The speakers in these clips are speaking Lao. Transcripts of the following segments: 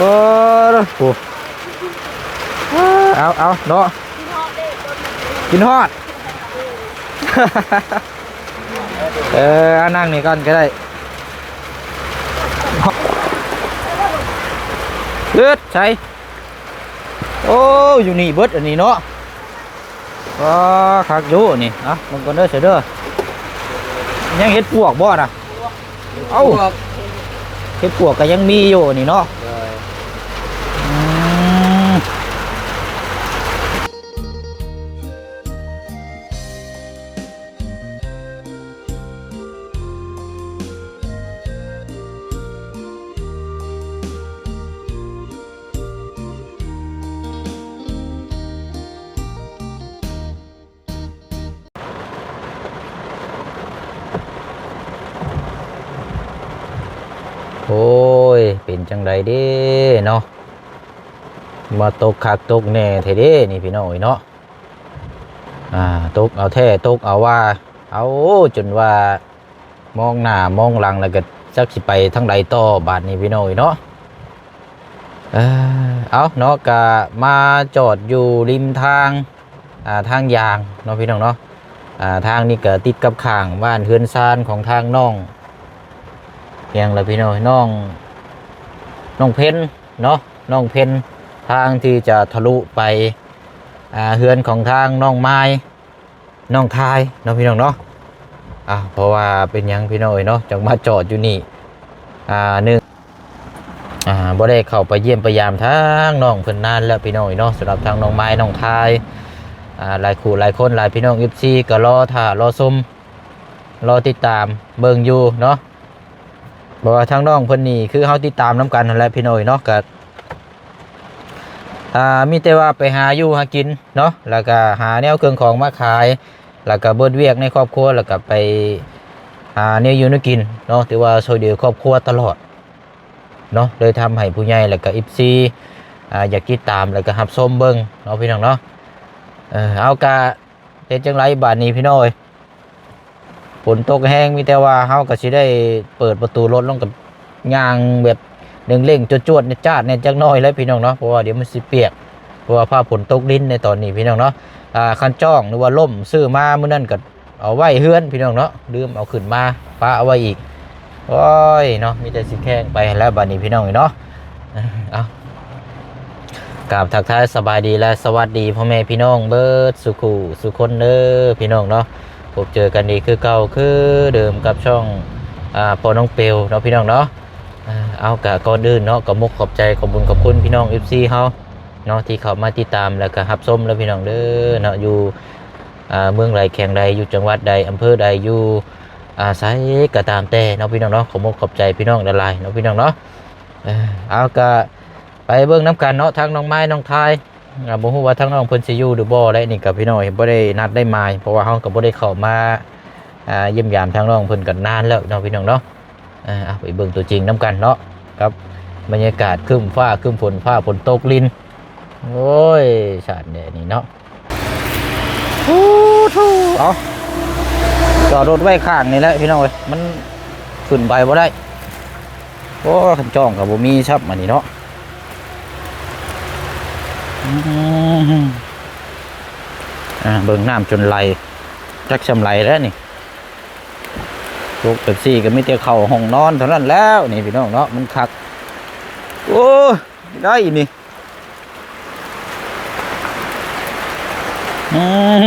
ໂອ້ ໂອ້ ເອົາ ເອົາເນາະ ກິນຮອດ ເອີ ເອົາ ນັ່ງນີ້ກ່ອນກໍໄດ້ ເອີ ໃສ ໂອ້ ຢູ່ນີ້ເບິດອັນນີ້ເນາະ ອໍ ຄັກຢູ່ນີ້ ເອົາ ເບິ່ງກ່ອນເດີ ເຊີເດີ ຍັງເຫັດປວກບໍ່ນະ? ເອົ້າ ເຫັດປວກກໍຍັງມີຢູ່ນີ້ເນາະ ໂດຍ ອືມ. ໂອ້ຍ ເປັນຈັ່ງໃດເດ້ເນາະ ມາຕົກຄັກຕົກແນ່ແທ້ເດ້ນີ້ພີ່ນ້ອງເອີຍເນາະ ອ່າ ຕົກເອົາແທ້ຕົກເອົາວ່າ ເອົາ ຈົນວ່າ ມອງໜ້າມອງຫຼັງແລ້ວກໍຈັກຊິໄປທາງໃດຕໍ່ບາດນີ້ພີ່ນ້ອງເອີຍເນາະ ເອີ ເອົາເນາະ ກະມາຈອດຢູ່ລິມທາງ ອ່າ ທາງຍ່າງເນາະພີ່ນ້ອງເນາະ ອ່າ ທາງນີ້ກະຕິດກັບຂ້າງບ້ານເຮືອນຊານຂອງທາງນ້ອງ ຫຍັງລະພີ່ນ້ອງ ນ້ອງ ນ້ອງເພັນເນາະ ນ້ອງເພັນ ທາງທີ່ຈະທະລຸໄປ ອ່າ ເຮືອນຂອງທາງນ້ອງມາຍ ໜອງຄາຍເນາະພີ່ນ້ອງເນາະ ອ່າ ເພາະວ່າເປັນຫຍັງພີ່ນ້ອງເອີຍເນາະ ຈັ່ງມາຈອດຢູ່ນີ້ ອ່າ ໜຶ່ງ ອ່າ ບໍ່ໄດ້ເຂົ້າໄປຢ້ຽມໄປຢາມທາງນ້ອງເພິ່ນນານແລ້ວພີ່ນ້ອງເອີຍເນາະ ສຳລັບທາງນ້ອງມາຍໜອງຄາຍ ອ່າ ຫຼາຍຄູ່ຫຼາຍຄົນ ຫຼາຍພີ່ນ້ອງ ເອັຟຊີ ກໍລໍຖ້າລໍຊົມ ລໍຕິດຕາມເບິ່ງຢູ່ເນາະ ເພາະວ່າທາງນ້ອງເພິ່ນນີ້ ຄືເຮົາຕິດຕາມນຳກັນຫັ້ນແຫຼະພີ່ນ້ອງເອີຍເນາະ ກໍ ອ່າ ມີແຕ່ວ່າໄປຫາຢູ່ຫາກິນເນາະ ແລ້ວກໍຫາແນວເຄື່ອງຂອງມາຂາຍ ແລ້ວກໍເບິດວຽກໃນຄອບຄົວ ແລ້ວກໍໄປຫາແນວຢູ່ແນວກິນເນາະ ຖືວ່າຊ່ວຍເຫຼືອຄອບຄົວຕະຫຼອດເນາະ ເລີຍທຳໃຫ້ຜູ້ໃຫຍ່ ແລ້ວກໍ ເອັຟຊີ ອ່າ ຢາກຕິດຕາມ ແລ້ວກໍຮັບຊົມເບິ່ງເນາະ ພີ່ນ້ອງເນາະ ເອີ ເອົາ ກະເຮັດຈັ່ງໃດບາດນີ້ພີ່ນ້ອງເອີຍ ຝົນຕົກແຮງ ມີແຕ່ວ່າເຮົາກໍຊິໄດ້ເປີດປະຕູລົດລົງ ກໍຍ່າງແບບເລັ່ງໆ ຈວດໆ ຈາດແດ່ຈັກໜ້ອຍແຫຼະພີ່ນ້ອງເນາະ ເພາະວ່າດຽວມັນຊິປຽກ ເພາະວ່າຟ້າຝົນຕົກລິນໃນຕອນນີ້ພີ່ນ້ອງເນາະ ອ່າ ຄັນຈ້ອງ ຫຼືວ່າລົ້ມ ຊື້ມາມື້ນັ້ນກໍເອົາໄວ້ເຮືອນພີ່ນ້ອງເນາະ ລືມເອົາຂຶ້ນມາ ປະເອົາໄວ້ອີກ ໂອ້ຍເນາະ ມີແຕ່ຊິແຂ່ງໄປຫັ້ນແຫຼະບາດນີ້ພີ່ນ້ອງເອີຍເນາະ ເອົາ ກາບທັກທາຍສະບາຍດີ ແລະ ສະຫວັດດີພໍ່ແມ່ພີ່ນ້ອງເບິດສູ່ຄູ່ສູ່ຄົນເດີພີ່ນ້ອງເນາະ ພົບເຈີກັນອີກຄືເກົ່າຄືເດີມກັບຊ່ອງ ອ່າ ພໍ່ນ້ອງເປວເນາະພີ່ນ້ອງເນາະ ເອົາ ກະກ່ອນອື່ນເນາະ ກໍມຸກຂອບໃຈຂອບບຸນຂອບຄຸນພີ່ນ້ອງ ເອັຟຊີ ເຮົາເນາະ ທີ່ເຂົ້າມາຕິດຕາມ ແລ້ວກໍຮັບຊົມເດີພີ່ນ້ອງເດີເນາະ ຢູ່ ອ່າ ເມືອງໃດແຂວງໃດ ຢູ່ຈັງຫວັດໃດ ອຳເພີໃດ ຢູ່ ອ່າ ໃສກໍຕາມແຕ່ເນາະ ພີ່ນ້ອງເນາະ ຂໍມຸກຂອບໃຈພີ່ນ້ອງຫຼາຍໆເນາະ ພີ່ນ້ອງເນາະ ເອົາ ກະໄປເບິ່ງນຳກັນເນາະ ທາງນ້ອງມາຍ ນ້ອງທາຍ ອ່າ ບໍ່ຮູ້ວ່າທາງນ້ອງເພິ່ນຊິຢູ່ຫຼືບໍ່ແຫຼະ ນີ້ກໍພີ່ນ້ອງ ບໍ່ໄດ້ນັດໄດ້ໝາຍ ເພາະວ່າເຮົາກໍບໍ່ໄດ້ເຂົ້າມາ ອ່າ ຢ້ຽມຢາມທາງນ້ອງເພິ່ນກໍນານແລ້ວເນາະ ພີ່ນ້ອງເນາະ ເອົາ ໄປເບິ່ງຕົວຈິງນຳກັນເນາະ ກັບບັນຍາກາດຄຶ້ມຟ້າຄຶ້ມຝົນ ຟ້າຝົນຕົກລິນ ໂອ້ຍ ຊາດແດ່ນີ້ເນາະ ໂອ້ໂທ້ ເອົາ ຈອດລົດໄວ້ຂ້າງນີ້ແຫຼະພີ່ນ້ອງເອີຍ ມັນຂຶ້ນໄປບໍ່ໄດ້ ໂອ້ ຄັນຈ້ອງກໍບໍ່ມີຊ້ຳອັນນີ້ເນາະ ອືມ ອ່າ ເບິ່ງນ້ຳຈົນໄຫຼ ຈັກຊ່ຳໄຫຼແລ້ວນີ້ ປົກເປັບຊີກໍມີແຕ່ເຂົ້າຫ້ອງນອນເທົ່ານັ້ນແລ້ວນີ້ພີ່ນ້ອງເນາະ ມັນຄັກ ໂອ້ ໄດ້ນີ້ ອືມ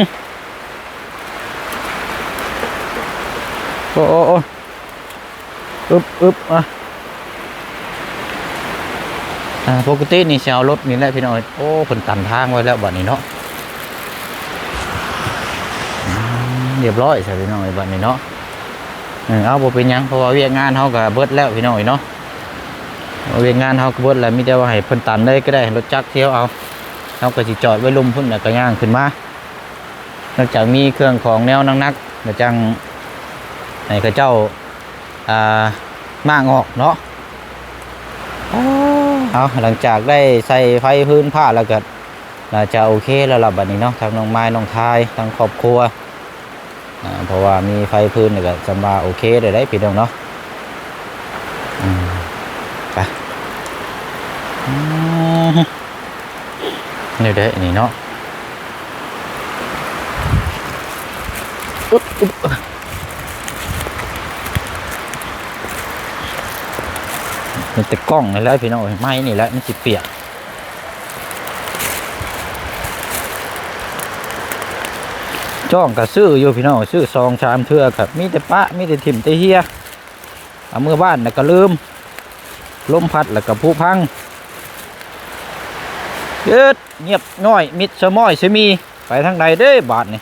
ໂອ້ ໂອ້ ໂອ້ ອຶບ ອຶບ ອ່ະ ອ່າ ປົກກະຕິນີ້ຊິເອົາລົດນີ້ແຫຼະພີ່ນ້ອງເອີຍ ໂອ້ ເພິ່ນຕັນທາງໄວ້ແລ້ວບາດນີ້ເນາະ ອືມ ຮຽບຮ້ອຍຊະພີ່ນ້ອງເອີຍ ບາດນີ້ເນາະ ເອີ ເອົາ ບໍ່ເປັນຫຍັງ ເພາະວ່າວຽກງານເຮົາກໍເບິດແລ້ວພີ່ນ້ອງເອີຍເນາະ ວຽກງານເຮົາກໍເບິດແລ້ວ ມີແຕ່ວ່າໃຫ້ເພິ່ນຕັນເລີຍກໍໄດ້ ໃຫ້ລົດຈັກທຽວເອົາ ເຮົາກໍຊິຈອດໄວ້ລຸ່ມພຸ້ນ ແລ້ວກໍຍ່າງຂຶ້ນມາ ນອກຈາກມີເຄື່ອງຂອງແນວໜັກໆ ແລ້ວຈັ່ງໃຫ້ເຂົາເຈົ້າ ອ່າ ມ້າງອອກເນາະ ເອົາ ຫຼັງຈາກໄດ້ໃສ່ໄຟພື້ນຜ້າແລ້ວກໍ ໜ້າຈະໂອເຄແລ້ວລະບັດນີ້ເນາະ ທັງນ້ອງມາຍ ນ້ອງທາຍ ທັງຄອບຄົວ ອ່າ ເພາະວ່າມີໄຟພື້ນນີ້ກໍສຳວ່າໂອເຄແລ້ວເດ້ພີ່ນ້ອງເນາະ ອືມ ໄປ ອືມ ນີ້ເດ້ ນີ້ເນາະ ອຶບ ອຶບ ມີແຕ່ກ້ອງນີ້ແຫຼະພີ່ນ້ອງເອີຍ ໄມ້ນີ້ແຫຼະມັນຊິປຽກ. ຈ້ອງກໍຊື້ຢູ່ພີ່ນ້ອງ ຊື້ສອງສາມເທື່ອກໍມີແຕ່ປະ ມີແຕ່ຖິ້ມແຕ່ເຫຍ ເອົາເມືອບ້ານແລ້ວກໍລືມ ລົມພັດແລ້ວກໍຜຸພັງ ເອີດ ງຽບນ້ອຍ ມິດສະມ້ອຍສະມີ ໄປທາງໃດເດ້ບາດນີ້?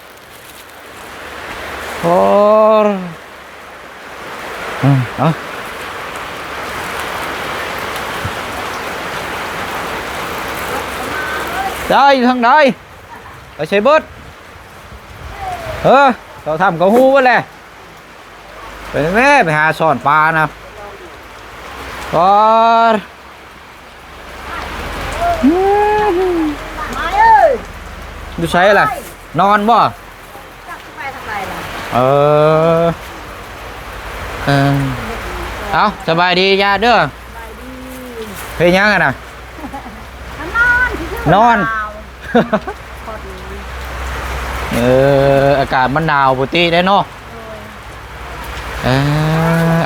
ໂອ້ ອືມ ເອົາ ໄດ້ຢູ່ທາງໃດ? ໄປໃສເບິດ? ເອີ ເຂົ້າຖ້ຳເຂົ້າຮູເບິດແຫຼະ ໄປແມ້ ໄປຫາຊ່ອນປານະ ປາດ ອືມ ຢູ່ໃສລະ? ນອນບໍ່? ຈັກຊິໄປທາງໃດລະ? ເອີ ເອີ ເອົາ ສະບາຍດີຍາເດີ ສະບາຍດີ ເຮັດຫຍັງຫັ້ນນະ? ນອນຊື່ໆ ນອນ ໜາວ ພໍດີ ເອີ ອາກາດມັນໜາວປົກກະຕິເດ້ເນາະ ໂດຍ ເອີ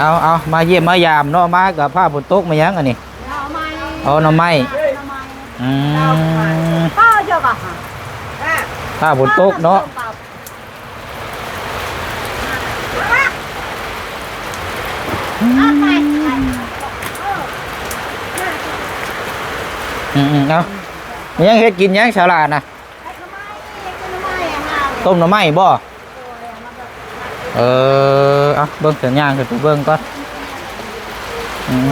ເອົາ ເອົາ ມາຢ້ຽມມາຢາມເນາະ ມາກັບຟ້າຝົນຕົກມາຫຍັງອັນນີ້? ໜໍ່ໄມ້ ເອົາໜໍ່ໄມ້ ໜໍ່ໄມ້ ອືມ ປ້າເຈົ້າກໍຫາ ຟ້າຝົນຕົກເນາະ ອືມ ອືມ ເອົາ ຍັງເຮັດກິນຫຍັງສາວຫຼ້ານະ? ຕົ້ມໜໍ່ໄມ້ບໍ? ເອີ ເອົາ ເບິ່ງ ສັນຍາງຂຶ້ນໄປເບິ່ງກ່ອນ ອືມ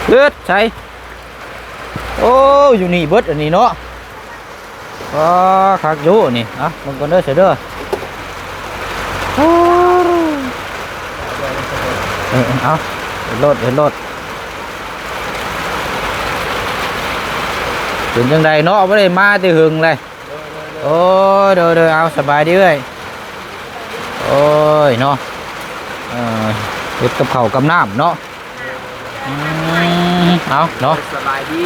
ເອີດ ໃສ ໂອ້ ຢູ່ນີ້ເບິດອັນນີ້ເນາະ. ອໍ ຄັກຢູ່ນີ້ ເອົາ ເບິ່ງກ່ອນເດີ ເຊີເດີ ເອີ ເອົາ ເຮັດໂລດ ເຮັດໂລດ ເປັນຈັ່ງໃດເນາະ ບໍ່ໄດ້ມາແຕ່ຫຶງເລີຍ ໂອ້ຍ ໂດຍໆ ເອົາ ສະບາຍດີເອື້ອຍ ໂອ້ຍ ເນາະ ເອີ ເຮັດກັບເຂົ້າກັບນ້ຳເນາະ. ອືມ ເອົາເນາະ ສະບາຍດີ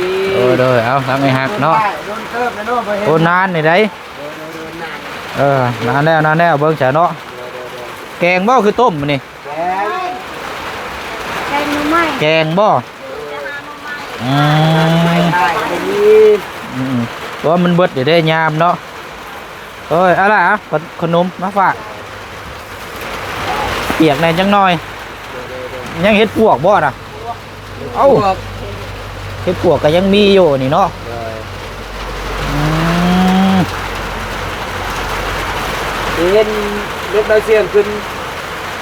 ໂດຍໆ ເອົາ ທາງໄອ້ຮັກເນາະ ໂດນເຕີບແລ້ວເນາະ ບໍ່ເຫັນ ໂອ້ ນານນີ້ໃດ ໂດຍໆ ໂດຍ ນານ ເອີ ນານແລ້ວ ນານແລ້ວ ເບິ່ງຊະເນາະ ໂດຍໆ ໂດຍ ແກງບໍ່ ຄືຕົ້ມມື້ນີ້? ແກງ ແກງໜໍ່ໄມ້ ແກງບໍ່? ໂດຍ ອືມ ໄມ້ໄດ້ບໍ່ມີ ອືມ ເພາະວ່າມັນເບິດຢູ່ເດ້ຍາມເນາະ. ໂອ້ຍ ເອົາລະ ເອົາ ຂະໜົມມາຝາກ ປຽກແດ່ຈັກໜ່ອຍ ຍັງເຮັດປວກບໍ່ນະ? ເອົ້າ ເຮັດປວກກໍຍັງມີຢູ່ນີ້ເນາະ ອືມ ເຫັນເດັກນ້ອຍສຽງຂຶ້ນ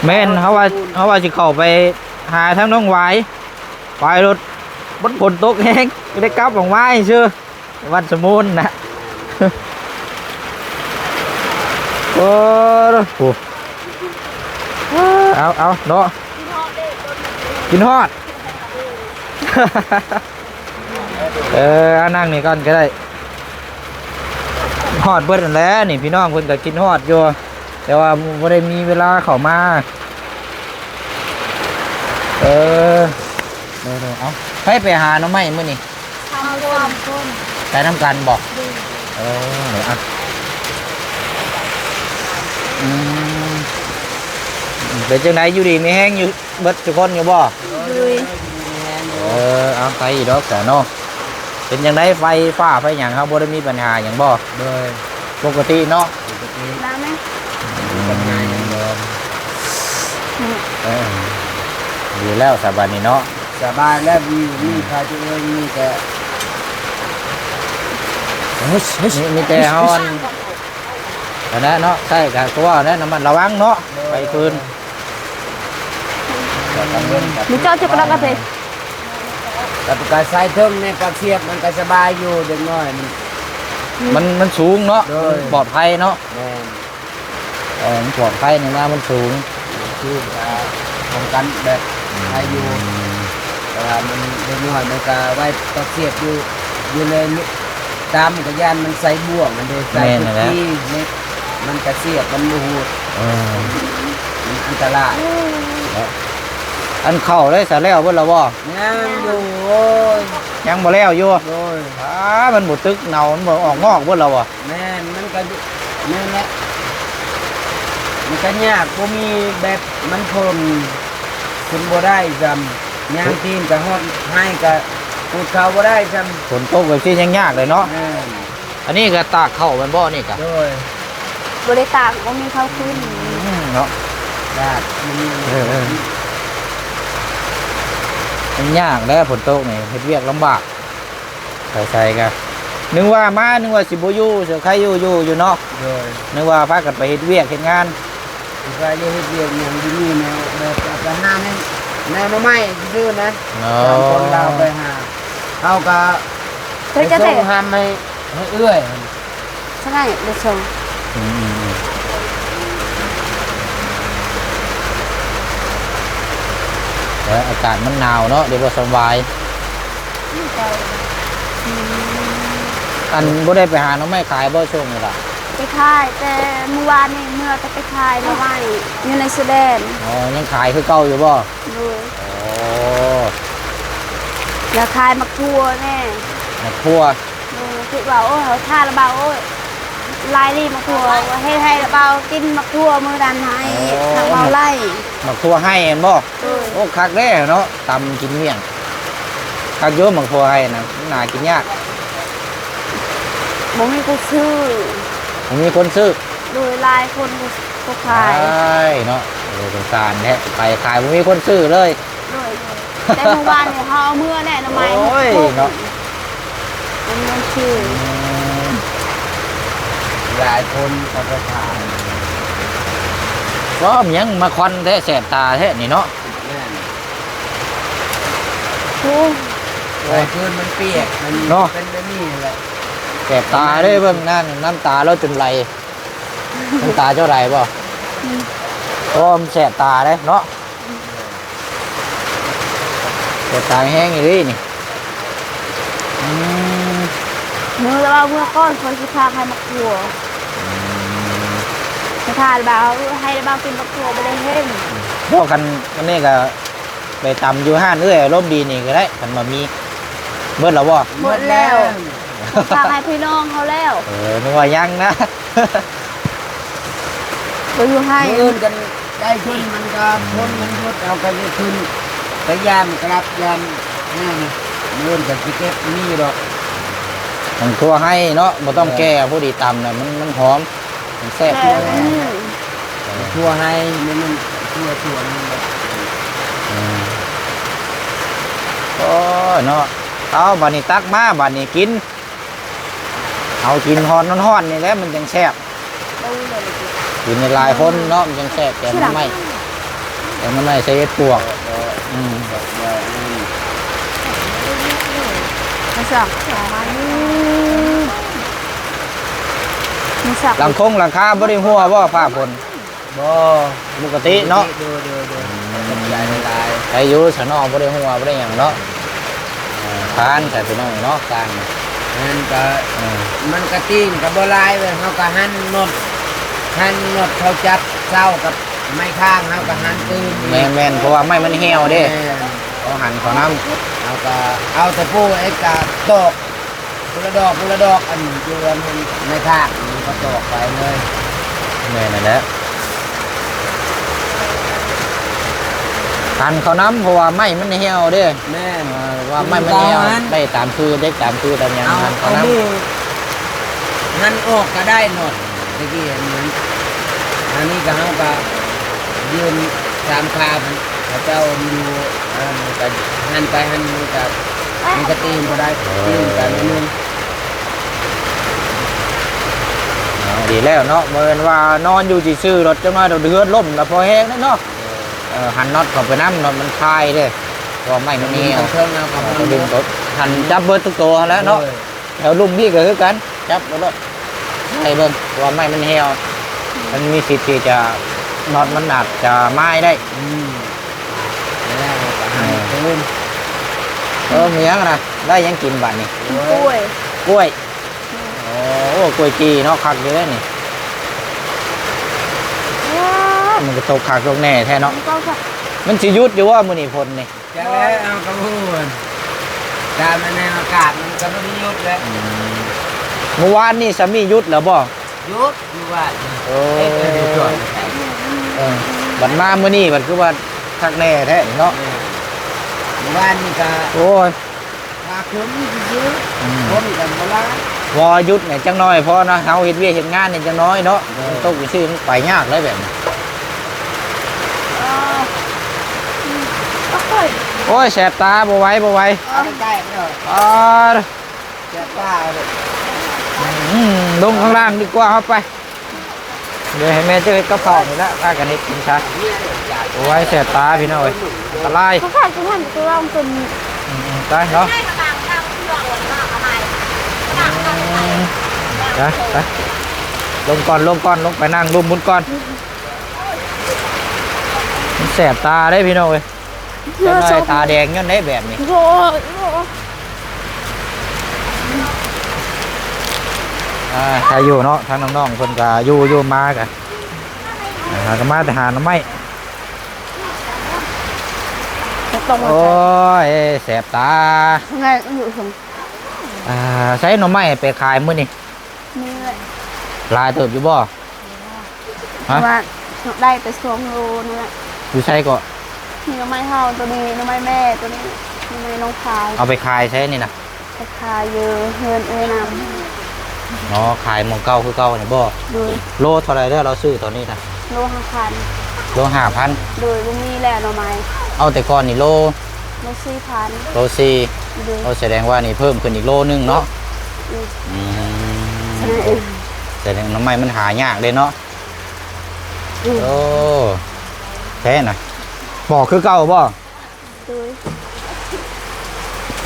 ແມ່ນ ເຮົາວ່າ ເຮົາວ່າຊິເຂົ້າໄປຫາທາງນ້ອງຫວາຍ ໄປລົດ ມັນຝົນຕົກແຮງ ກໍໄດ້ກັບອອກມາຊື່ ວັດສະມຸນນະ ໂອ້ໂຫ ເອົາ ເອົາເນາະ ກິນຮອດ ເອີ ເອົານັ່ງນີ້ກ່ອນກໍໄດ້ ຮອດເບິດຫັ້ນແຫຼະ ນີ້ພີ່ນ້ອງເພິ່ນກໍກິນຮອດຢູ່ ແຕ່ວ່າບໍ່ໄດ້ມີເວລາເຂົ້າມາ ເອີ ໂດຍໆ ເອົາ ໃຜໄປຫາໜໍ່ໄມ້ມື້ນີ້? ສາມຄົນ ໄປນຳກັນບໍ? ໂດຍ ເອີ ເອົາ ອືມ ເປັນຈັ່ງໃດ ຢູ່ດີມີແຮງຢູ່ເບິດທຸກຄົນຢູ່ບໍ? ໂດຍ ເອີ ເອົາ ໄປອີກດອກຊະເນາະ ເປັນຈັ່ງໃດ ໄຟຟ້າໄຟຫຍັງ ເຮົາບໍ່ໄດ້ມີບັນຫາຫຍັງບໍ? ໂດຍ ປົກກະຕິເນາະ ປົກກະຕິ ລາວແມ່ ບໍ່ມີບັນຫາຫຍັງດອກ ເອີ ດີແລ້ວຊະບາດນີ້ເນາະ ສະບາຍແລ້ວ ມີ ມີໃຜຕົວເອງ ມີແຕ່ ມີ ມີແຕ່ເຮົາ ອັນນັ້ນເນາະ ໃຊ້ກໍຄືວ່າແຫຼະ ລະມັດລະວັງເນາະ ໂດຍ ໄຟຟືນ ມີເຈົ້າຈັກລັກກະເພ ແລ້ວກໍໃສ່ເຖິງໃນປາກຊຽບ ມັນກໍສະບາຍຢູ່ ເດັກນ້ອຍມັນ ມັນ ມັນສູງເນາະ ໂດຍ ມັນປອດໄພເນາະ ແມ່ນ ເອີ ມັນປອດໄພ ໃນນ້ຳມັນສູງ ສູງ ກໍປ້ອງກັນແບບໄພຢູ່ ອືມ ແຕ່ວ່າມັນເດັກນ້ອຍມັນກໍໄວ້ປາກຊຽບຢູ່ ຢູ່ໃນ ຕາມກໍຢ້ານມັນໃສ່ບ່ວງຫັ້ນເດ້ ໃສ່ ແມ່ນແລ້ວ ທຸກທີ່ ເນັດ ມັນກະສຽບ ມັນບໍ່ຮູດ ເອີ ມັນອັນຕະລາຍ. ເນາະ ອັນເຂົ້າໄດ້ສະ ແລ້ວເບິດແລ້ວບໍ່? ຍັງຢູ່ ໂອ້ຍ ຍັງບໍ່ແລ້ວຢູ່. ໂດຍ ອ້າ ມັນບໍ່ຕຶກເນົ່າ ມັນບໍ່ອອກງອກເບິດແລ້ວບໍ່? ແມ່ນ ມັນກະ ແມ່ນແຫຼະ ມັນກະຍາກ ບໍ່ມີແບບມັນພົ້ນ ຂຶ້ນບໍ່ໄດ້ຊ້ຳ ຍ່າງຕີນກະຮອດໄຮ່ ກະປູດເຂົ້າບໍ່ໄດ້ຊ້ຳ. ຝົນຕົກແບບຊີ້ຍັງຍາກເລີຍເນາະ. ແມ່ນ ອັນນີ້ກະຕາກເຂົ້າແມ່ນບໍ່ນີ້ກະ? ໂດຍ ບໍ່ໄດ້ຕາກ ບໍ່ມີເຂົ້າຂຶ້ນ. ອືມ ເນາະ ຍາກ ເອີໆ ມັນຍາກແຫຼະ ຝົນຕົກນີ້ເຮັດວຽກລຳບາກ. ໄປໃສກະ ນຶກວ່າມາ ນຶກວ່າຊິບໍ່ຢູ່ ເສືອໄຄຢູ່ ຢູ່ ຢູ່ເນາະ. ໂດຍ ນຶກວ່າພາກັນໄປເຮັດວຽກເຮັດງານ ຊິໄປເຮັດວຽກຫຍັງຢູ່ນີ້ແນວ ແບບໄປຫາແນວ ແນວໜໍ່ໄມ້ຊື່ໆນະ. ອໍ ຕາມຄົນລາວໄປຫາ ເຮົາກະໄປສົ່ງຮຳໃຫ້ ໃຫ້ເອື້ອຍ. ສະໄໝບໍ່ສົ່ງ ອືມ ແລ້ວອາກາດມັນໜາວເນາະ ເດ ບໍ່ສະບາຍ. ອັນ ບໍ່ໄດ້ໄປຫາໜໍ່ໄມ້ຂາຍບໍ່ຊ່ວງນີ້ລະ? ໄປຂາຍ ແຕ່ມື້ວານນີ້ເມືອແຕ່ໄປຂາຍໜໍ່ໄມ້ຢູ່ໃນຊາຍແດນ. ອໍ ຍັງຂາຍຄືເກົ່າຢູ່ບໍ່? ໂດຍ ອໍ ແລ້ວຂາຍໝາກຖົ່ວແດ່ ໝາກຖົ່ວ. ໂດຍ ຄິດວ່າ ໂອ້ຍ ເຮົາທາລະບາວ ໂອ້ຍ ຫຼາຍລີໝາກຖົ່ວ ເຮັດໃຫ້ລະບາວກິນໝາກຖົ່ວມື້ນັ້ນໃຫ້ ອໍ ທາງເວົ້າໄລ່ ໝາກຖົ່ວໄຮ່ແມ່ນບໍ່? ໂດຍ ໂອ້ ຄັກເດ້ເນາະ ຕຳກິນມ້ຽງ ຄັກຢູ່ໝາກຖົ່ວໄຮ່ນະ ໜາກິນຍາກ ບໍ່ມີຜູ້ຊື້ ບໍ່ມີຄົນຊື້. ໂດຍ ຫຼາຍຄົນບໍ່ຂາຍ ໄດ້ເນາະ. ໂອ້ ສົງສານແທ້ ໄປຂາຍບໍ່ມີຄົນຊື້ເລີຍ. ໂດຍ ແຕ່ມື້ວານນີ້ເຮົາເອົາເມືອແດ່ໜໍ່ໄມ້ ໂອ້ຍ ຫົກ ເນາະ ເອົາເມືອຊື້. ອືມ ຫຼາຍຄົນເຂົາກໍຂາຍ. ວ້າ ມັນຫຍັງມາຄວັນແທ້ ແສບຕາແທ້ນີ້ເນາະ. ແມ່ນ ໂອ້ ຫຼາຍຄືນມັນປຽກ ມັນເນາະ ເປັນແບບນີ້ແຫຼະ ແສບຕາເດ້. ເບິ່ງນັ້ນ ນ້ຳຕາລາວຈົນໄຫຼ. ນ້ຳຕາເຈົ້າໄຫຼບໍ່? ອືມ ໂອ້ ມັນແສບຕາເດ້ເນາະ. ແສບຕາແຮງອີ່ຫຼີນີ້. ອືມ ມື້ລາວເມື່ອກ່ອນ ຂ້ອຍຊິພາໃຫ້ໝາກຖົ່ວ. ອືມ ສະພາລະບາວ ໃຫ້ລະບາວກິນໝາກຖົ່ວບໍ່ໄດ້ເຫັນ. ບໍ່ ຄັນ ອັນນີ້ກະໄປຕຳຢູ່ຮ້ານເອື້ອຍອາລົມດີນີ້ກະໄດ້ ຄັນວ່າມີ. ເບິດແລ້ວບໍ່? ເບິດແລ້ວ ເຂົາຝາກໃຫ້ພີ່ນ້ອງເຮົາແລ້ວ. ເອີ ນຶກວ່າຍັງນະ ບໍ່ຢູ່ໃຫ້. ມື້ອື່ນກັນໄດ້ຂຶ້ນ ມັນກໍຝົນມັນຢຸດ ເຮົາກໍຊິຂຶ້ນໄປຢາມກະລັບຢາມນັ້ນນະ. ມື້ອື່ນກໍຊິເກັບມີດອກ ໝາກຖົ່ວໄຮ່ເນາະ ບໍ່ຕ້ອງແກ່ ພໍດີຕຳນະ ມັນ ມັນຫອມ ມັນແຊບ. ແມ່ນ ອືມ ໝາກຖົ່ວໄຮ່ ມັນ ມັນຖົ່ວສວນ. ອືມ ໂອ້ຍເນາະ. ເອົາ ບາດນີ້ຕັກມາ ບາດນີ້ກິນ. ເອົາກິນຮ້ອນໆ ຮ້ອນໆ ນີ້ແຫຼະ ມັນຈັ່ງແຊບ. ກິນຫຼາຍຄົນເນາະ ມັນຈັ່ງແຊບ. ແກງໜໍ່ໄມ້ ແກງໜໍ່ໄມ້ໃສ່ເຫັດປວກ. ອືມ ມາສັ່ງ ມາສັ່ງ ຫຼັງຄົງຫຼັງຄາບໍ່ໄດ້ຮົ່ວບໍ່ ຟ້າຝົນ? ບໍ່ ປົກກະຕິເນາະ. ໂດຍ ໂດຍ ໂດຍ ຂອບໃຈຫຼາຍໆ. ໄດ້ຢູ່ຊະເນາະ ບໍ່ໄດ້ຮົ່ວ ບໍ່ໄດ້ຫຍັງເນາະ. ເອີ ຜ່ານຊະພີ່ນ້ອງເນາະ ສ້າງ. ແມ່ນ ກະ ເອີ ມັນກະຕີງກະບໍ່ຫຼາຍເວີຍ ເຮົາກະຫັນໜົດ ຫັນໜົດເຂົາຈັບເສົາກັບໄມ້ຄ້າງ ເຮົາກະຫັນຕື່ມ. ແມ່ນໆ ເພາະວ່າໄມ້ມັນຫ່ຽວເດ້. ແມ່ນ ເຮົາຫັນເຂົານຳ ເຮົາກະເອົາຕະປູເອັດກະຕອກ ຄົນລະດອກ ຄົນລະດອກ ອັນຢູ່ອັນນັ້ນ ໃນທາງມັນກໍຕອກໄປເລີຍ. ແມ່ນນັ້ນແຫຼະ ຫັນເຂົານຳ ເພາະວ່າໄມ້ມັນຫ່ຽວເດ້. ແມ່ນ ເອີ ວ່າໄມ້ມັນຫ່ຽວ ໄດ້ຕາມຊື່ ເດັກຕາມຊື່ຕາມຫຍັງ ເອົາ ຫັນເຂົານຳ ເອົາມືຫັນອອກກໍໄດ້ເນາະ. ແຕ່ກີ້ອັນນັ້ນ ອັນນີ້ກໍເຮົາກໍຢືນຕາມຄາ ເຂົາເຈົ້າຢູ່ ອ່າ ມັນກະຫັນໄປຫັນ ມັນກະ ມັນກະຕີງບໍ່ໄດ້ ເອີ ຕີງກັນໜຶ່ງ. ເອົາ ດີແລ້ວເນາະ ບໍ່ແມ່ນວ່ານອນຢູ່ຊື່ໆ ລົດຈັກໜ້ອຍໂດດເຮືອນລົ້ມລະພໍແຮງເດ້ເນາະ. ເອີ ຫັນນັອດເຂົ້າໄປນຳ ນັອດມັນຄາຍເດ້ ເພາະວ່າໄມ້ມັນແຫ້ວ ເອີ ດຶງຕົວ ຫັນຈັບເບິດທຸກໂຕຫັ້ນແຫຼະເນາະ. ໂດຍ ແຖວລຸ່ມພີ້ກໍຄືກັນ ຈັບເອົາໂລດ ໄລ່ເບິ່ງ ເພາະວ່າໄມ້ມັນແຫ້ວ ມັນມີສິດທີ່ຈະ ນັອດມັນອາດຈະມາຍໄດ້. ອືມ ແລ້ວກໍຫັນ ເອີ ເອີ ມີຫຍັງນະ ໄດ້ຫຍັງກິນບາດນີ້? ກ້ວຍ ກ້ວຍ. ໂອ້ ກ້ວຍຈີ່ເນາະ ຄັກຢູ່ເດ້ນີ້. ມັນກໍຕົກຄັກຕົກແນ່ແທ້ເນາະ. ມັນກໍ ມັນຊິຢຸດຢູ່ບໍ່ມື້ນີ້ຝົນນີ້? ຈັກແລ້ວ ເຮົາກໍບໍ່ຮູ້ ຕາມແນວອາກາດມັນກໍບໍ່ໄດ້ຢຸດແຫຼະ. ອືມ ມື້ວານນີ້ສາມີຢຸດແລ້ວບໍ່? ຢຸດ ຢູ່ບ້ານ. ໂອ້ ເອີ ເອີ ເອີ ບັດມາມື້ນີ້ບັດຄືວ່າຄັກແນ່ແທ້ເນາະ. ແມ່ນ ມື້ວານນີ້ກໍ ໂອ້ຍ ວ່າຝົນຊື່ໆ. ອືມ ຝົນກໍບໍ່ຫຼາຍ ພໍຢຸດແດ່ຈັກໜ້ອຍພໍເນາະ. ເຮົາເຮັດວຽກເຮັດງານນີ້ຈັກໜ້ອຍເນາະ. ແມ່ນ ມັນຕົກຊື່ໆ ມັນໄປຍາກໄດ໋ແບບນີ້. ໂອ້ຍ ແສບຕາ ບໍ່ໄຫວ ບໍ່ໄຫວ. ເອົາໄປໃກ້ເນາະ. ອໍ ແສບຕາເດ້. ອືມ ລົງຂ້າງລ່າງດີກວ່າ ເຮົາໄປ. ດຽວໃຫ້ແມ່ເຈົ້າເຮັດກັບເຂົ້ານີ້ລະ ພາກັນເຮັດກິນຊະ. ໂອ້ຍ ແສບຕາພີ່ນ້ອງເອີຍ ອັນຕະລາຍ. ເຂົາຂາຍຢູ່ຫັ້ນ ຄືວ່າເປັນ ອືມ ໄປເນາະ. ອືມ ໄປ ໄປ ລົງກ່ອນ ລົງກ່ອນ ລົງໄປນັ່ງລຸ່ມພຸ້ນກ່ອນ. ມັນແສບຕາເດ້ພີ່ນ້ອງເອີຍ. ຈັກໜ້ອຍຕາແດງຍ້ອນໄດ້ແບບນີ້. ໂອ້ຍ ອ່າ ໃຄຢູ່ເນາະ ທາງນ້ອງໆເພິ່ນກໍຢູ່ ຢູ່ມາກໍ ອ່າ ຫາກໍມາແຕ່ຫາໜໍ່ໄມ້. ໂອ້ຍ ແສບຕາ. ອ່າ ໃຊ້ໜໍ່ໄມ້ໄປຂາຍມື້ນີ້? ມື້ ຫຼາຍເຕີບຢູ່ບໍ່? ຮະ? ວ່າໄດ້ໄປສອງໂລນັ້ນແຫຼະ. ຢູ່ໃສເກາະ? ມີໜໍ່ໄມ້ເຮົາໂຕນີ້ ໜໍ່ໄມ້ແມ່ໂຕນີ້ ໜໍ່ໄມ້ນ້ອງພາຍ. ເອົາໄປຂາຍໃສນີ້ນະ? ໄປຂາຍຢູ່ເຮືອນເອື້ອຍນຳ. ອໍ ຂາຍໝ່ອງເກົ່າຄືເກົ່ານີ້ບໍ່? ໂດຍ. ໂລເທົ່າໃດແລ້ວລາວຊື້ຕອນນີ້ນະ? ໂລຫ້າພັນ. ໂລຫ້າພັນ? ໂດຍ. ບໍ່ມີແລ້ວໜໍ່ໄມ້. ເອົາແຕ່ກ່ອນນີ້ໂລ ໂລສີ່ພັນ. ໂລສີ່. ໂດຍ. ໂອ້ ສະແດງວ່ານີ້ເພີ່ມຂຶ້ນອີກໂລໜຶ່ງເນາະ. ອືມ ອືມ ສະແດງໜໍ່ໄມ້ມັນຫາຍາກເດ້ເນາະ. ອືມ ໂອ້ ແທ້ນະ ປອກຄືເກົ່າບໍ່? ໂດຍ.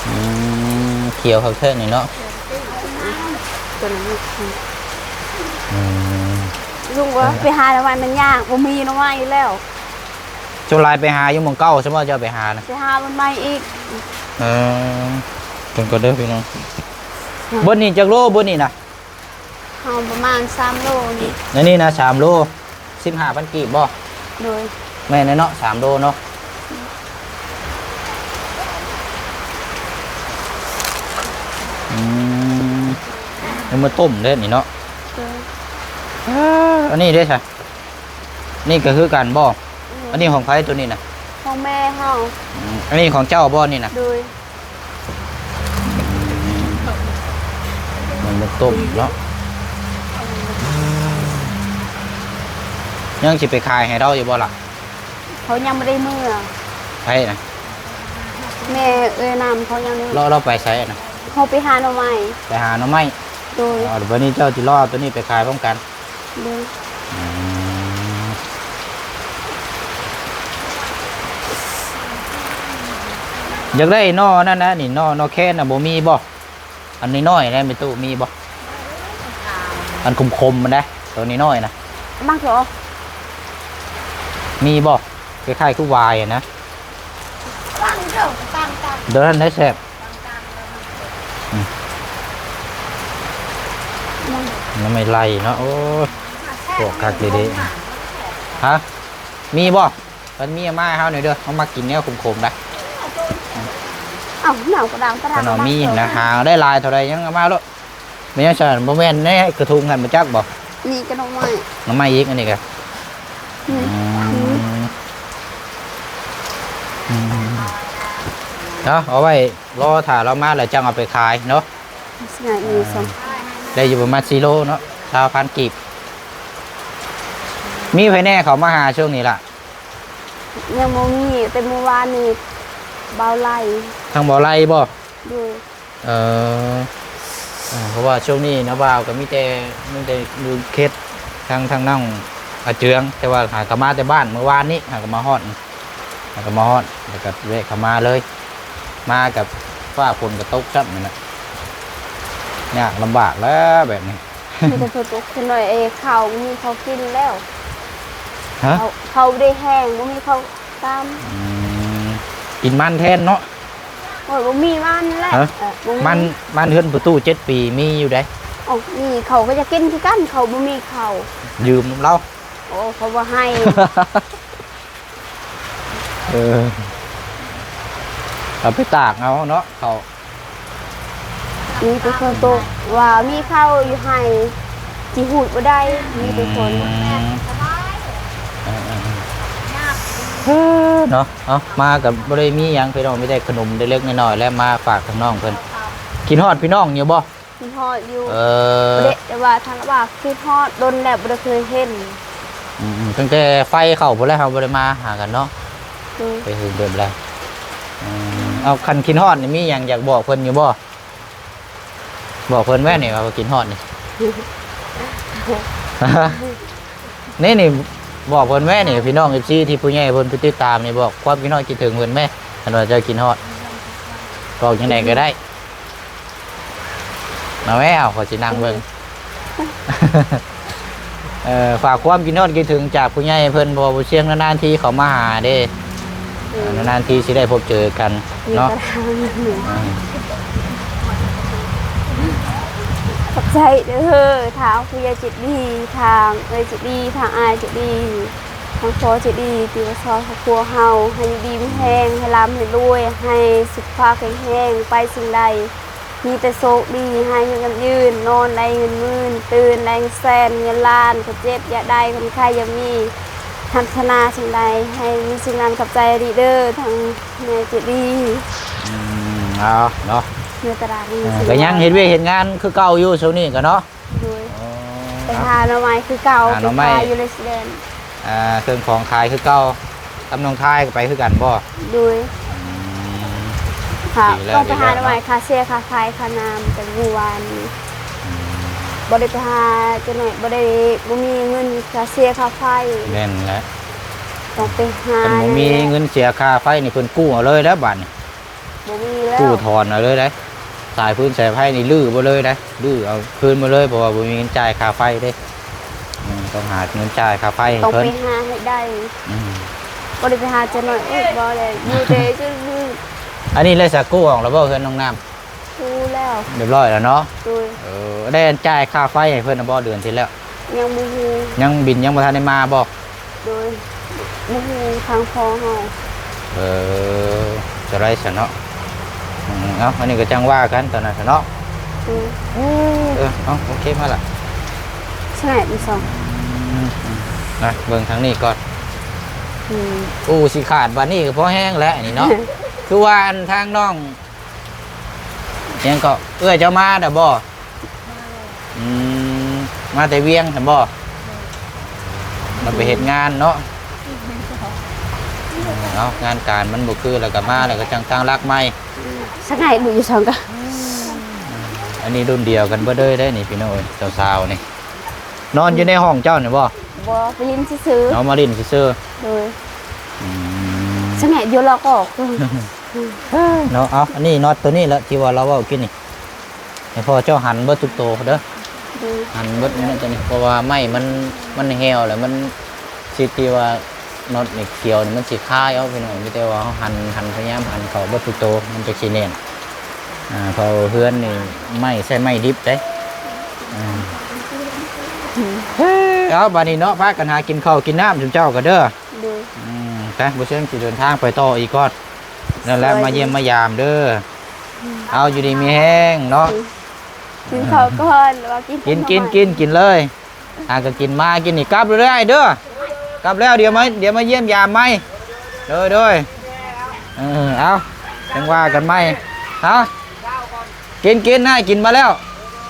ອືມ ຂຽວຄັກແທ້ນີ້ເນາະ. ຕົວນັ້ນ ອືມ ລຸງວ່າໄປຫາໜໍ່ໄມ້ມັນຍາກ ບໍ່ມີໜໍ່ໄມ້ແລ້ວ. ສ່ວນຫຼາຍໄປຫາຢູ່ໝ່ອງເກົ່າ ສ່ວນມາກເຈົ້າໄປຫານະ? ໄປຫາມັນໃໝ່ອີກ. ເອີ ເບິ່ງກ່ອນເດີພີ່ນ້ອງ. ອືມ ເບິດນີ້ຈັກໂລ ເບິດນີ້ນະ? ເຮົາປະມານສາມໂລນີ້. ອັນນີ້ນະ ສາມໂລ ສິບຫ້າພັນກີບບໍ່? ໂດຍ. ແມ່ນແຫຼະເນາະ ສາມໂລເນາະ. ອືມ ເອົາມາຕົ້ມເດ້ນີ້ເນາະ. ໂດຍ. ເອີ ອັນນີ້ເດ້ຊະ? ນີ້ກໍຄືກັນບໍ່? ອືມ ອັນນີ້ຂອງໃຜໂຕນີ້ນະ? ຂອງແມ່ເຮົາ. ອືມ ອັນນີ້ຂອງເຈົ້າບໍ່ນີ້ນະ? ໂດຍ. ມັນບໍ່ຕົ້ມເນາະ. ຍັງຊິໄປຂາຍໃຫ້ລາວຢູ່ບໍ່ລະ? ເຂົາຍັງບໍ່ໄດ້ເມືອ. ໃຜນະ? ແມ່ເອື້ອຍນຳ ເຂົາຍັງ. ລາວ ລາວໄປໃສນະ? ເຂົາໄປຫາໜໍ່ໄມ້. ໄປຫາໜໍ່ໄມ້? ໂດຍ. ອໍ ບາດນີ້ເຈົ້າຊິລໍເອົາໂຕນີ້ໄປຂາຍພ້ອມກັນ. ໂດຍ. ອືມ ຢາກໄດ້ໜໍ່ນັ້ນນະ ນີ້ ໜໍ່ ໜໍ່ແຄນນະ ບໍ່ມີບໍ່? ອັນນ້ອຍໆນະ ແມ່ຕູ້ມີບໍ່? ອັນຂົມໆມັນນະ ໂຕນ້ອຍໆນະ. ມັກເຖາະ ມີບໍ່? ຄ້າຍໆຄືຫວາຍຫັ້ນນະ. ໂຕນັ້ນໄດ້ແຊບ. ອືມ ໜໍ່ໄມ້ໄລ່ເນາະ. ໂອ້ຍ ປວກຄັກເດ້. ຮະ? ມີບໍ່? ຄັນມີເອົາມາໃຫ້ເຮົາໜ່ອຍເດີ ເຮົາມັກກິນແນວຂົມໆໄດ໋. ເອົ້າ ໜາວກະດາງຕະຫຼາດ. ຄັນວ່າມີນະ ຫາໄດ້ຫຼາຍເທົ່າໃດຍັງເອົາມາໂລດ. ແມ່ນຫຍັງຊັ້ນ? ບໍ່ແມ່ນໃນກະທຸງຫັ້ນບໍ່ຈັກບໍ່? ນີ້ກະໜໍ່ໄມ້. ໜໍ່ໄມ້ອີກ ອັນນີ້ກະ. ອືມ ອືມ ເອົາ ເອົາໄວ້ລໍຖ້າລາວມາແລ້ວຈັ່ງເອົາໄປຂາຍເນາະ. ໄດ້ຢູ່ປະມານສີ່ໂລເນາະ ຊາວພັນກີບ. ມີໃຜແດ່ເຂົ້າມາຫາຊ່ວງນີ້ລະ? ຍັງບໍ່ມີ ແຕ່ມື້ວານນີ້ບ່າວໄລ່. ທາງບ່າວໄລ່ບໍ່? ໂດຍ. ເອີ ເອີ ເພາະວ່າຊ່ວງນີ້ນະບ່າວກໍມີແຕ່ ມີແຕ່ຢູ່ເຂດທາງ ທາງນ້ອງອາເຈືອງ ແຕ່ວ່າຫາກໍມາແຕ່ບ້ານ ມື້ວານນີ້ຫາກໍມາຮອດ ຫາກໍມາຮອດ ແລ້ວກໍແວະເຂົ້າມາເລີຍ. ມາກັບຟ້າຝົນກໍຕົກຊ້ຳນັ້ນນະ ຍາກລຳບາກແລ້ວແບບນີ້. ມີແຕ່ຝົນຕົກຈັກໜ້ອຍເອ ເຂົ້າບໍ່ມີເຂົ້າກິນແລ້ວ. ຮະ? ເຂົ້າ ເຂົ້າບໍ່ໄດ້ແຫ້ງ ບໍ່ມີເຂົ້າຕຳ. ອືມ ກິນມັນແທນເນາະ. ໂອ້ຍ ບໍ່ມີມັນແຫຼະ. ຮະ? ເອີ ບໍ່ມີ. ມັນ ມັນເຮືອນປະຕູເຈັດປີມີຢູ່ໃດ໋. ອໍ ມີ ເຂົາກໍຢາກກິນຄືກັນ ເຂົາບໍ່ມີເຂົ້າ. ຢືມນຳລາວ. ໂອ້ ເຂົາບໍ່ໃຫ້. ເອີ ເອົາໄປຕາກເອົາເນາະ ເຂົາ. ມີແຕ່ຝົນຕົກ ວ່າມີເຂົ້າຢູ່ໄຮ່ ຊິຫູດບໍ່ໄດ້ ມີແຕ່ຝົນ. ອືມ ເອີໆໆ ເອີເນາະ. ເອົາ ມາກໍບໍ່ໄດ້ມີຫຍັງພີ່ນ້ອງ ມີແຕ່ຂະໜົມເລັກໆນ້ອຍໆ ແລະ ມາຝາກທາງນ້ອງເພິ່ນ. ຄິດຮອດພີ່ນ້ອງຢູ່ບໍ່? ຄິດຮອດຢູ່. ເອີ ບໍ່ໄດ້ ແຕ່ວ່າທາງວ່າຄິດຮອດ ດົນແລ້ວບໍ່ໄດ້ເຄີຍເຫັນ. ອືມໆ ຕັ້ງແຕ່ໄຟເຂົ້າພຸ້ນແຫຼະ ເຮົາບໍ່ໄດ້ມາຫາກັນເນາະ. ໂດຍ ໄປເຖິງດົນແລ້ວ. ອືມ ເອົາ ຄັນຄິດຮອດນີ້ ມີຫຍັງຢາກບອກເພິ່ນຢູ່ບໍ່? ບອກເພິ່ນແມ່ນີ້ວ່າຄິດຮອດນີ້. ນີ້ ນີ້ ບອກເພິ່ນແມ່ນີ້ ພີ່ນ້ອງເອັຟຊີ ທີ່ຜູ້ໃຫຍ່ເພິ່ນໄປຕິດຕາມນີ້ ບອກຄວາມຄິດຮອດຄິດເຖິງເພິ່ນແມ້ ຄັນວ່າເຈົ້າຄິດຮອດ ບອກຈັ່ງໃດກໍໄດ້. ມາແມ່ ເອົາ ຂ້ອຍຊິນັ່ງເບິ່ງ. ເອີ ຝາກຄວາມຄິດຮອດຄິດເຖິງຈາກຜູ້ໃຫຍ່ເພິ່ນ ເພາະວ່າບໍ່ຊຽງນານໆທີເຂົາມາຫາເດ້. ອືມ ນານໆທີຊິໄດ້ພົບເຈີກັນເນາະ. ຂອບໃຈເດີ ທາງຜູ້ໃຫຍ່ໃຈດີ ທາງເອື້ອຍໃຈດີ ທາງອ້າຍໃຈດີ ທາງພໍ່ໃຈດີ ທີ່ມາຊ່ອຍຄອບຄົວເຮົາ ໃຫ້ຢູ່ດີມີແຮງ ໃຫ້ລ່ຳໃຫ້ລວຍ ໃຫ້ສຸຂະພາບແຂງແຮງ ໄປສິ່ງໃດ ມີແຕ່ໂຊກດີ ໃຫ້ອາຍຸໝັ້ນຍືນ ນອນໄດ້ເງິນໝື່ນ ຕື່ນໄດ້ເງິນແສນ ເງິນລ້ານ ເຈັບຢ່າໄດ້ ຄົນໄຂ້ຢ່າມີ ປາດຖະໜາສິ່ງໃດໃຫ້ມີສິ່ງນັ້ນ. ຂອບໃຈດີເດີ ທາງແມ່ໃຈດີ. ອືມ ເອົາເນາະ ເມດຕາດີ ເອີ ກໍຍັງເຮັດວຽກເຮັດງານຄືເກົ່າຢູ່ຊ່ວງນີ້ກໍເນາະ. ໂດຍ ອໍ ໄປຫາໜໍ່ໄມ້ຄືເກົ່າ ຫາໜໍ່ໄມ້ ໄປຂາຍຢູ່ເຣຊິເດັນ. ອ່າ ເຄື່ອງຂອງຂາຍຄືເກົ່າ ກັບນ້ອງທາຍກໍໄປຄືກັນບໍ່? ໂດຍ ອືມ ຫາ ດີແລ້ວ ຕ້ອງໄປຫາ ດີແລ້ວເນາະ ໜໍ່ໄມ້ ຄ່າເສຍຄ່າໄຟຄ່ານ້ຳ ແຕ່ມື້ວານນີ້ ອືມ ບໍ່ໄດ້ໄປຫາຈັກໜ້ອຍ ບໍ່ໄດ້ ບໍ່ມີເງິນຄ່າເສຍຄ່າໄຟ. ແມ່ນແຫຼະ ຕ້ອງໄປຫາ ຄັນບໍ່ມີເງິນເສຍຄ່າໄຟນີ້ ເພິ່ນກູ້ເອົາເລີຍແລ້ວບາດນີ້. ບໍ່ມີແລ້ວ ກູ້ຖອນເອົາເລີຍໄດ໋ ສາຍຟືນສາຍໄຟນີ້ຮື້ເບິດເລີຍໄດ໋ ຮື້ເອົາຄືນໝົດເລີຍ ເພາະວ່າບໍ່ມີເງິນຈ່າຍຄ່າໄຟເດ້. ອືມ ຕ້ອງຫາເງິນຈ່າຍຄ່າໄຟໃຫ້ເພິ່ນ ຕ້ອງໄປຫາໃຫ້ໄດ້. ອືມ ບໍ່ໄດ້ໄປຫາຈັກໜ້ອຍ ເອີ ບໍ່ໄດ້ ຢູ່ແຕ່ຊື່ໆ. ອັນນີ້ແລ້ວສາກູ້ອອກແລ້ວບໍ່ ເຮືອນນ້ອງນ້ຳ? ກູ້ແລ້ວ ຮຽບຮ້ອຍແລ້ວເນາະ. ໂດຍ ເອີ ໄດ້ຈ່າຍຄ່າໄຟໃຫ້ເພິ່ນແລ້ວບໍ່ ເດືອນທີ່ແລ້ວ? ຍັງບໍ່ຮູ້ ຍັງ ບິນຍັງບໍ່ທັນໄດ້ມາບໍ່? ໂດຍ ບໍ່ຮູ້ທາງພໍ່ເຮົາ. ເອີ ຈະໄດ້ຊະເນາະ. ອືມ ເອົາ ອັນນີ້ກໍຈັ່ງວ່າກັນຕອນນັ້ນຊະເນາະ. ໂດຍ ເອີ ເອົາ ໂອເຄ ມາລະ ສະແໜ້ມີສອງ. ອືມ ນະ ເບິ່ງທາງນີ້ກ່ອນ. ອືມ ໂອ້ ຊິຂາດບາດນີ້ກໍພໍແຮງແລ້ວນີ້ເນາະ. ຄືວ່າອັນທາງນ້ອງ ຫຍັງເກາະ ເອື້ອຍເຈົ້າມາແລ້ວບໍ່? ມາແລ້ວ. ອືມ ມາແຕ່ວຽງຊັ້ນບໍ່? ໂດຍ ມາໄປເຮັດງານເນາະ. ແມ່ນເຈົ້າ. ເອົາ ງານການມັນບໍ່ຄື ແລ້ວກໍມາ ແລ້ວກໍຈັ່ງຕັ້ງຫຼັກໃໝ່. ອືມ ສັກໃຫ້ບໍ່ຢູ່ຊ່ອງກະ ອັນນີ້ລຸ້ນດຽວກັນເບິດເລີຍເດ້ນີ້ ພີ່ນ້ອງເອີຍ ສາວໆນີ້. ນອນຢູ່ໃນຫ້ອງເຈົ້ານີ້ບໍ່? ບໍ່ ໄປຫຼິ້ນຊື່ໆ. ເອົາມາຫຼິ້ນຊື່ໆ. ໂດຍ. ອືມ ສະແງະຢູ່ລອກອອກ. ເນາະ ເອົາ ອັນນີ້ນັອດໂຕນີ້ແຫຼະທີ່ວ່າລາວເວົ້າກິນນີ້ ໃຫ້ພໍ່ເຈົ້າຫັນເບິດທຸກໂຕເດີ. ໂດຍ. ຫັນເບິດນີ້ນະ ໂຕນີ້ ເພາະວ່າໄມ້ມັນ ມັນແຫ້ວແລ້ວ ມັນ ຊິທີ່ວ່ານັອດນີ້ຂຽວນີ້ ມັນຊິຄາຍເອົາ ພີ່ນ້ອງ. ມີແຕ່ວ່າເຮົາຫັນ ຫັນ ພະຍາຍາມຫັນເຂົ້າເບິດທຸກໂຕ ມັນຈະຊິແໜ້ນ. ອ່າ ເພາະເຮືອນນີ້ໄມ້ ໃຊ້ໄມ້ດິບເດ້. ອືມ ເອົາ ບາດນີ້ເນາະ ພາກັນຫາກິນເຂົ້າກິນນ້ຳຊຸມເຈົ້າກໍເດີ. ໂດຍ. ອືມ ໄປ ບໍ່ເຊີງຊິເດີນທາງໄປຕໍ່ອີກກ່ອນນັ້ນແຫຼະ. ສະບາຍດີ ມາຢ້ຽມມາຢາມເດີ. ອືມ ເອົາ ຢູ່ດີມີແຮງເນາະ. ອືມ ກິນເຂົ້າກ່ອນ ວ່າກິນ ກິນ ກິນ ກິນ ກິນເລີຍ. ຫາກໍກິນມາກິນນີ້ ກັບເລີຍເດີ. ກັບແລ້ວ ດຽວມາ ດຽວມາຢ້ຽມຢາມໃໝ່. ໂດຍ ໂດຍ. ເອີ ເອົາ ຈັ່ງວ່າກັນໃໝ່. ເອົາ ກິນ ກິນ ນາຍກິນມາແລ້ວ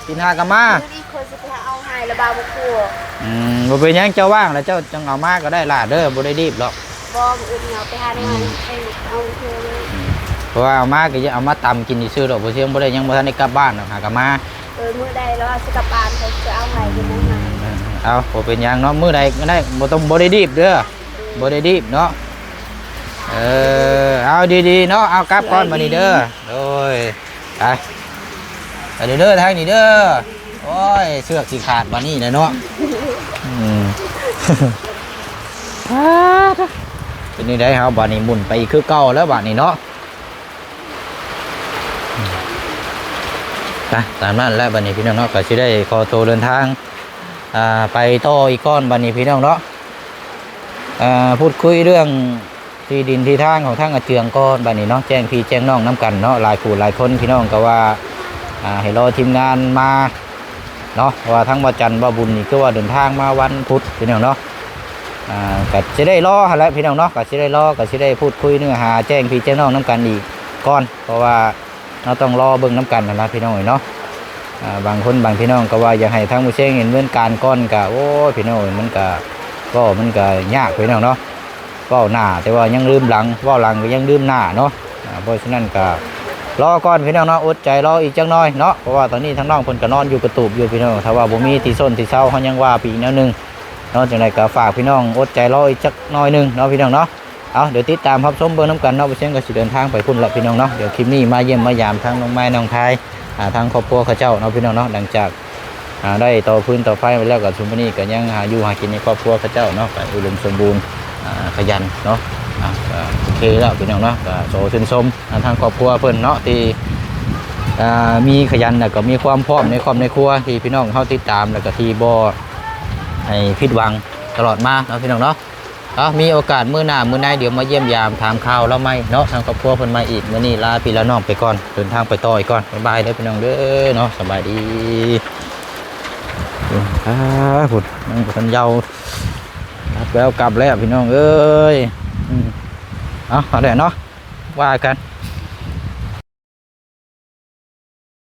ກິນຫາກໍມາ. ມື້ນີ້ຂ້ອຍຊິໄປເອົາໃຫ້ລະບ່າວບໍ່ຄົວ. ອືມ ບໍ່ເປັນຫຍັງ ເຈົ້າວ່າງແລ້ວເຈົ້າຈັ່ງເອົາມາກໍໄດ້ຫຼ້າເດີ ບໍ່ໄດ້ດີບດອກ. ບໍ່ ມື້ອື່ນເຮົາໄປຫາໜໍ່ໄມ້ ອືມ ໄປເອົາເທື່ອເລີຍ. ອືມ ເພາະວ່າເອົາມາກໍຈະເອົາມາຕຳກິນຊື່ໆດອກ ບໍ່ຊຽງບໍ່ໄດ້ ຍັງບໍ່ທັນໄດ້ກັບບ້ານດອກ ຫາກໍມາ. ເອີ ມື້ໃດລາວຊິກັບບ້ານ ຂ້ອຍຈະເອົາໃຫ້ຢູ່ນຳ. ອືມ ເອົາ ບໍ່ເປັນຫຍັງເນາະ ມື້ໃດກໍໄດ້ ບໍ່ຕ້ອງ ບໍ່ໄດ້ດີບເດີ ບໍ່ໄດ້ດີບເນາະ. ເອີ ເອົາ ດີໆເນາະ ເອົາ ກັບກ່ອນບາດນີ້ເດີ. ໂດຍ. ໄປ ໄປເດີ ທາງນີ້ເດີ. ໂອ້ຍ ເຊືອກຊິຂາດບາດນີ້ແຫຼະເນາະ. ອືມ ເປັນຈັ່ງໃດເຮົາບາດນີ້ ໝຸນໄປອີກຄືເກົ່າແລ້ວບາດນີ້ເນາະ. ໄປ ຕາມນັ້ນແຫຼະບາດນີ້ພີ່ນ້ອງເນາະ ກໍຊິໄດ້ຂໍໂຕເດີນທາງ ອ່າ ໄປຕໍ່ອີກກ່ອນບາດນີ້ພີ່ນ້ອງເນາະ. ອ່າ ພູດຄຸຍເລື່ອງທີ່ດິນທີ່ທາງຂອງທາງອາເຈືອງກ່ອນ ບາດນີ້ເນາະ ແຈ້ງພີ່ແຈ້ງນ້ອງນຳກັນເນາະ. ຫຼາຍຜູ້ຫຼາຍຄົນ ພີ່ນ້ອງກໍວ່າ ອ່າ ໃຫ້ລໍທີມງານມາເນາະ ເພາະວ່າທາງບ່າວຈັນ ບ່າວບຸນນີ້ ຄືວ່າເດີນທາງມາວັນພຸດ ພີ່ນ້ອງເນາະ. ອ່າ ກໍຊິໄດ້ລໍຫັ້ນແຫຼະ ພີ່ນ້ອງເນາະ ກໍຊິໄດ້ລໍ ກໍຊິໄດ້ພູດຄຸຍເນື້ອຫາ ແຈ້ງພີ່ແຈ້ງນ້ອງນຳກັນອີກກ່ອນ ເພາະວ່າ ເຮົາຕ້ອງລໍເບິ່ງນຳກັນຫັ້ນນະ ພີ່ນ້ອງເອີຍເນາະ. ອ່າ ບາງຄົນບາງພີ່ນ້ອງກໍວ່າຢາກໃຫ້ທາງໝູ່ເຊງເຫັນເຮືອນການກ່ອນ ກະ ໂອ້ຍ ພີ່ນ້ອງເອີຍ ມັນກະ ເວົ້າມັນກະຍາກ ພີ່ນ້ອງເນາະ. ເວົ້າໜ້າແຕ່ວ່າຍັງລືມຫຼັງ ເວົ້າຫຼັງກໍຍັງລືມໜ້າເນາະ. ອ່າ ເພາະສະນັ້ນກະລໍກ່ອນ ພີ່ນ້ອງເນາະ ອົດໃຈລໍອີກຈັກໜ້ອຍເນາະ ເພາະວ່າຕອນນີ້ທາງນ້ອງເພິ່ນກໍນອນຢູ່ກະຕູບຢູ່ ພີ່ນ້ອງ. ຖ້າວ່າບໍ່ມີທີ່ຊົນທີ່ເຊົາ ເຮົາຍັງວ່າໄປອີກແນວໜຶ່ງເນາະ. ຈັ່ງໃດກໍຝາກພີ່ນ້ອງອົດໃຈລໍອີກຈັກໜ້ອຍໜຶ່ງເນາະ ພີ່ນ້ອງເນາະ. ເອົາ ດຽວຕິດຕາມຮັບຊົມເບິ່ງນຳກັນເນາະ. ບ່າວເຊງກໍຊິເດີນທາງໄປພຸ້ນລະ ພີ່ນ້ອງເນາະ. ດຽວຄລິບນີ້ມາຢ້ຽມມາຢາມທາງນ້ອງໄມ້ນ້ອງທາຍ ອ່າ ທາງຄອບຄົວເຂົາເຈົ້າເນາະ ພີ່ນ້ອງເນາະ. ຫຼັງຈາກ ອ່າ ໄດ້ຕໍ່ຟືນຕໍ່ໄຟມາແລ້ວ ກໍຊຸມມື້ນີ້ກໍຍັງຫາຢູ່ຫາກິນໃນຄອບຄົວເຂົາເຈົ້າເນາະ ກໍອຸດົມສົມບູນ ອ່າ ຂະຫຍັນເນາະ. ອ່າ ກໍໂອເຄແລ້ວ ພີ່ນ້ອງເນາະ. ກໍຂໍຊື່ນຊົມ ອ່າ ທາງຄອບຄົວເພິ່ນເນາະ ທີ່ ອ່າ ມີຂະຫຍັນ ແລ້ວກໍມີຄວາມພ້ອມໃນຄອບໃນຄົວ ທີ່ພີ່ນ້ອງເຮົາຕິດຕາມ ແລ້ວກໍທີ່ບໍ່ໃຫ້ຜິດຫວັງຕະຫຼອດມາເນາະ ພີ່ນ້ອງເນາະ. ເອົາ ມີໂອກາດມື້ໜ້າມື້ໃນ ດຽວມາຢ້ຽມຢາມຖາມຂ່າວລາວໃໝ່ເນາະ ທາງຄອບຄົວເພິ່ນໃໝ່ອີກ. ມື້ນີ້ລາພີ່ລານ້ອງໄປກ່ອນ ເດີນທາງໄປຕໍ່ອີກກ່ອນ. ບາຍບາຍເດີພີ່ນ້ອງເດີເນາະ ສະບາຍດີ. ອາ ພຸ້ນ ຍັງບໍ່ທັນເຍົາ ກັບແລ້ວກັບແລ້ວ ພີ່ນ້ອງເອີຍ. ອືມ ເອົາ ເອົາແຫຼະເນາະ ວ່າກັນ